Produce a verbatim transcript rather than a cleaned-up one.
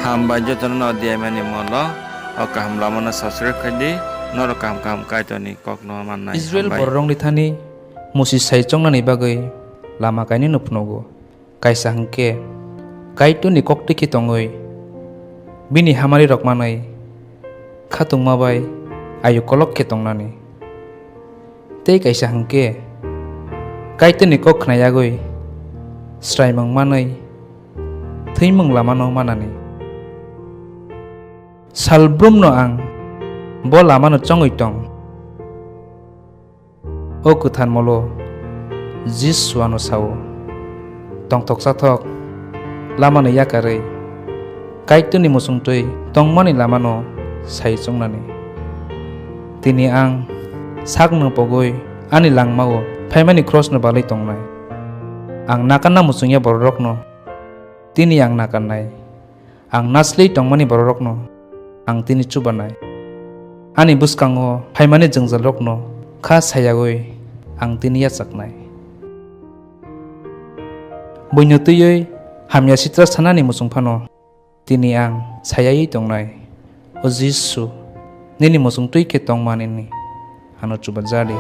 Hambai jotono no D M A ni molo o kaham lamano subscribe khai di, norok kaham kaham Kaitorni kokno mannai. Israel bororokni thani Musi sai chongnani bagwi lama kainwino phunukgo. Kaisa hwnkhe Kaitorni koktwi khe tongwi bini hamari rok manwi khatungma bai ayu kolok khe tongnani. Tei kaisa hwnkhe Kaitorni kok khna yagwi sraimung manwi thwimung lamano manani. Salbrumno ang bo lamano chongwi tong. O kwthar molo Jisu ano sao, tongthok chathok lamano yakarwi Kaitorni muchungtwi tongmani lamano sai chongnani. Tini ang sakno pogwi ani langmao phaimani krosno balwi tongnai. Ang nakarna muchungya bororokno tini ang nakarnai. Ang naslwi tongmani bororokno ang tini chubanai. Ani bwskango phaimani jwngjalrokno kha sayagwi ang tini yachaknai. Buino twiwi hamya sitra sanani muchung phano tini ang sayaiwi tongnai. O Jisu, nini muchung twi khe tongmanini ano chuba ja di.